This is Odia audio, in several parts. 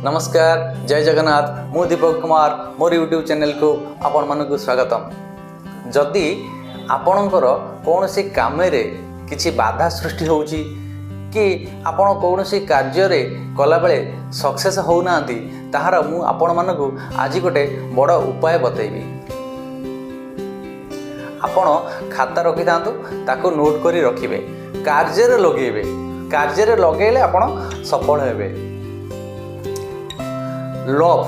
ନମସ୍କାର, ଜୟ ଜଗନ୍ନାଥ। ମୁଁ ଦୀପକ କୁମାର, ମୋର ୟୁଟ୍ୟୁବ୍ ଚ୍ୟାନେଲକୁ ଆପଣମାନଙ୍କୁ ସ୍ୱାଗତମ। ଯଦି ଆପଣଙ୍କର କୌଣସି କାମରେ କିଛି ବାଧା ସୃଷ୍ଟି ହେଉଛି କି ଆପଣ କୌଣସି କାର୍ଯ୍ୟରେ କଲାବେଳେ ସକ୍ସେସ୍ ହେଉନାହାନ୍ତି, ତାହାର ମୁଁ ଆପଣମାନଙ୍କୁ ଆଜି ଗୋଟେ ବଡ଼ ଉପାୟ ବତେଇବି। ଆପଣ ଖାତା ରଖିଥାନ୍ତୁ, ତାକୁ ନୋଟ୍ କରି ରଖିବେ, କାର୍ଯ୍ୟରେ ଲଗେଇବେ। କାର୍ଯ୍ୟରେ ଲଗେଇଲେ ଆପଣ ସଫଳ ହେବେ। ଲଭ୍,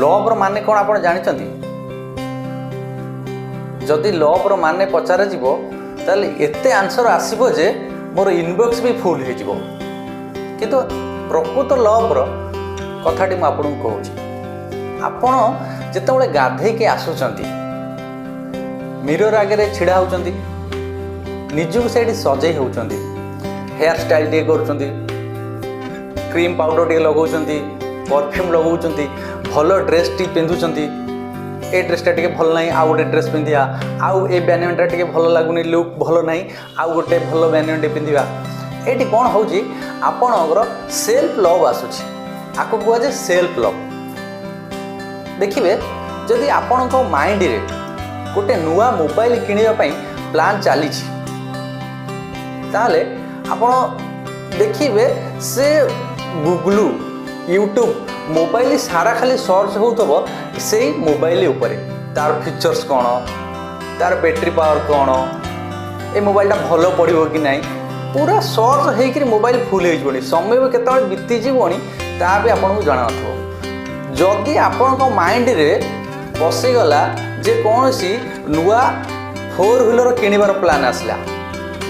ଲଭ୍ର ମାନେ କ'ଣ ଆପଣ ଜାଣିଛନ୍ତି? ଯଦି ଲଭ୍ର ମାନେ ପଚରାଯିବ, ତାହେଲେ ଏତେ ଆନ୍ସର୍ ଆସିବ ଯେ ମୋର ଇନବକ୍ସ ବି ଫୁଲ୍ ହେଇଯିବ। କିନ୍ତୁ ପ୍ରକୃତ ଲଭ୍ର କଥାଟି ମୁଁ ଆପଣଙ୍କୁ କହୁଛି। ଆପଣ ଯେତେବେଳେ ଗାଧେଇକି ଆସୁଛନ୍ତି, ମିରର ଆଗରେ ଛିଡ଼ା ହେଉଛନ୍ତି, ନିଜକୁ ସେଇଠି ସଜେଇ ହେଉଛନ୍ତି, ହେୟାର ଷ୍ଟାଇଲ୍ ଟିକେ କରୁଛନ୍ତି, କ୍ରିମ୍ ପାଉଡ଼ର ଟିକେ ଲଗାଉଛନ୍ତି, ପରଫ୍ୟୁମ୍ ଲଗାଉଛନ୍ତି, ଭଲ ଡ୍ରେସ୍ଟି ପିନ୍ଧୁଛନ୍ତି। ଏ ଡ୍ରେସ୍ଟା ଟିକେ ଭଲ ନାହିଁ, ଆଉ ଗୋଟେ ଡ୍ରେସ୍ ପିନ୍ଧିବା। ଆଉ ଏ ବ୍ୟାନିୟନଟା ଟିକେ ଭଲ ଲାଗୁନି, ଲୁକ୍ ଭଲ ନାହିଁ, ଆଉ ଗୋଟେ ଭଲ ବ୍ୟାନିୟନଟେ ପିନ୍ଧିବା। ଏଇଠି କ'ଣ ହେଉଛି? ଆପଣଙ୍କର ସେଲ୍ଫ ଲଭ୍ ଆସୁଛି। ଆକୁ କୁହାଯାଏ ସେଲ୍ଫ ଲଭ୍। ଦେଖିବେ, ଯଦି ଆପଣଙ୍କ ମାଇଣ୍ଡରେ ଗୋଟେ ନୂଆ ମୋବାଇଲ କିଣିବା ପାଇଁ ପ୍ଲାନ୍ ଚାଲିଛି, ତାହେଲେ ଆପଣ ଦେଖିବେ ସେ ଗୁଗଲ, ୟୁଟ୍ୟୁବ୍, ମୋବାଇଲ ସାରା ଖାଲି ସର୍ଚ୍ଚ ହେଉଥିବ ସେଇ ମୋବାଇଲ ଉପରେ। ତାର ଫିଚର୍ସ କ'ଣ, ତାର ବ୍ୟାଟେରୀ ପାୱାର କ'ଣ, ଏ ମୋବାଇଲଟା ଭଲ ପଡ଼ିବ କି ନାହିଁ, ପୁରା ସର୍ଚ୍ଚ ହେଇକିରି ମୋବାଇଲ ଫୁଲ୍ ହେଇଯିବଣି। ସମୟ ବି କେତେବେଳେ ବିତିଯିବଣି, ତାହା ବି ଆପଣଙ୍କୁ ଜଣାନଥିବ। ଯଦି ଆପଣଙ୍କ ମାଇଣ୍ଡରେ ବସିଗଲା ଯେ କୌଣସି ନୂଆ ଫୋର୍ ହ୍ୱିଲର କିଣିବାର ପ୍ଲାନ୍ ଆସିଲା,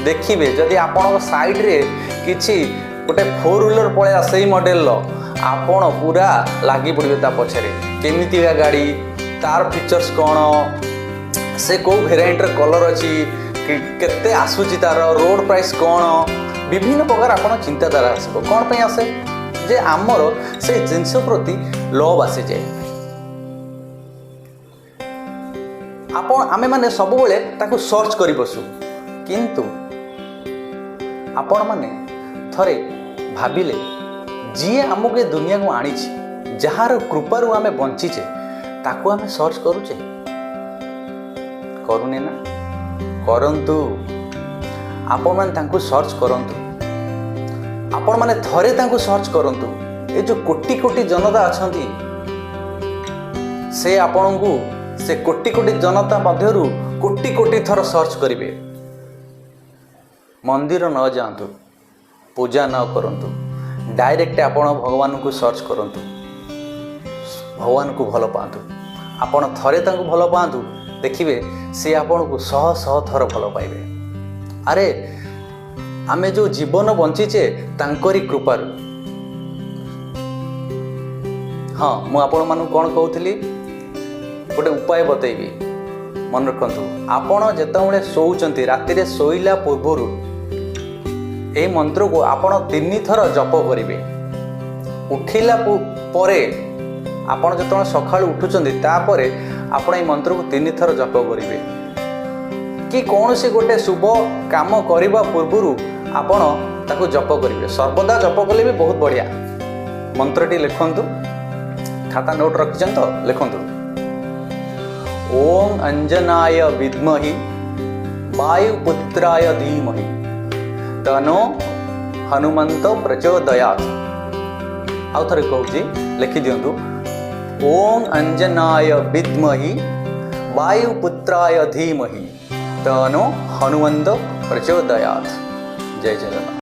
ଦେଖିବେ ଯଦି ଆପଣଙ୍କ ସାଇଡ଼ରେ କିଛି ଗୋଟେ ଫୋର୍ ହ୍ୱିଲର ପଳେଇଲା ସେଇ ମଡ଼େଲର, ଆପଣ ପୁରା ଲାଗି ପଡ଼ିବେ ତା ପଛରେ। କେମିତିକା ଗାଡ଼ି, ତାର ଫିଚର୍ସ କ'ଣ, ସେ କେଉଁ ଭେରାଇଟିର କଲର୍ ଅଛି, କେତେ ଆସୁଛି, ତାର ରୋଡ଼ ପ୍ରାଇସ୍ କ'ଣ, ବିଭିନ୍ନ ପ୍ରକାର ଆପଣ ଚିନ୍ତାଧାରା ଆସିବ। କ'ଣ ପାଇଁ ଆସେ? ଯେ ଆମର ସେଇ ଜିନିଷ ପ୍ରତି ଲଭ୍ ଆସିଯାଏ। ଆପଣ ଆମେମାନେ ସବୁବେଳେ ତାକୁ ସର୍ଚ୍ଚ କରି ବସୁ। କିନ୍ତୁ ଆପଣମାନେ ଥରେ ଭାବିଲେ, ଯିଏ ଆମକୁ ଏ ଦୁନିଆକୁ ଆଣିଛି, ଯାହାର କୃପାରୁ ଆମେ ବଞ୍ଚିଛେ, ତାକୁ ଆମେ ସର୍ଚ୍ଚ କରୁଛେ? କରୁନେ ନା? କରନ୍ତୁ। ଆପଣମାନେ ତାଙ୍କୁ ସର୍ଚ୍ଚ କରନ୍ତୁ। ଆପଣମାନେ ଥରେ ତାଙ୍କୁ ସର୍ଚ୍ଚ କରନ୍ତୁ। ଏ ଯେଉଁ କୋଟି କୋଟି ଜନତା ଅଛନ୍ତି, ସେ ଆପଣଙ୍କୁ ସେ କୋଟି କୋଟି ଜନତା ମଧ୍ୟରୁ କୋଟି କୋଟି ଥର ସର୍ଚ୍ଚ କରିବେ। ମନ୍ଦିର ନ ଯାଆନ୍ତୁ, ପୂଜା ନ କରନ୍ତୁ, ଡାଇରେକ୍ଟ ଆପଣ ଭଗବାନଙ୍କୁ ସର୍ଚ୍ଚ କରନ୍ତୁ। ଭଗବାନଙ୍କୁ ଭଲ ପାଆନ୍ତୁ। ଆପଣ ଥରେ ତାଙ୍କୁ ଭଲ ପାଆନ୍ତୁ, ଦେଖିବେ ସେ ଆପଣଙ୍କୁ ଶହ ଶହ ଥର ଭଲ ପାଇବେ। ଆରେ, ଆମେ ଯେଉଁ ଜୀବନ ବଞ୍ଚିଛେ ତାଙ୍କରି କୃପାରୁ। ହଁ, ମୁଁ ଆପଣମାନଙ୍କୁ କ'ଣ କହୁଥିଲି? ଗୋଟେ ଉପାୟ ବତେଇବି, ମନେ ରଖନ୍ତୁ। ଆପଣ ଯେତେବେଳେ ଶୋଉଛନ୍ତି, ରାତିରେ ଶୋଇଲା ପୂର୍ବରୁ ଏଇ ମନ୍ତ୍ରକୁ ଆପଣ ତିନିଥର ଜପ କରିବେ। ଉଠିଲା ପରେ, ଆପଣ ଯେତେବେଳେ ସକାଳୁ ଉଠୁଛନ୍ତି, ତାପରେ ଆପଣ ଏଇ ମନ୍ତ୍ରକୁ ତିନିଥର ଜପ କରିବେ କି କୌଣସି ଗୋଟେ ଶୁଭ କାମ କରିବା ପୂର୍ବରୁ ଆପଣ ତାକୁ ଜପ କରିବେ। ସର୍ବଦା ଜପ କଲେ ବି ବହୁତ ବଢ଼ିଆ। ମନ୍ତ୍ରଟି ଲେଖନ୍ତୁ। ଖାତା ନୋଟ୍ ରଖିଛନ୍ତି ତ? ଲେଖନ୍ତୁ। ଓಂ ଅଞ୍ଜନାୟ ବିଦ୍ମହି ବାୟୁପୁତ୍ରାୟ ଧୀମହି ତନୋ ହନୁମନ୍ତ ପ୍ରଚୋଦୟାତ୍। ଆଉ ଥରେ କହୁଛି, ଲେଖିଦିଅନ୍ତୁ। ଓಂ ଅଞ୍ଜନାୟ ବିଦ୍ମହି ବାୟୁପୁତ୍ରାୟ ଧୀମହି ତନୋ ହନୁମନ୍ତ ପ୍ରଚୋଦୟାତ୍। ଜୟ ଜଗନ୍ନାଥ।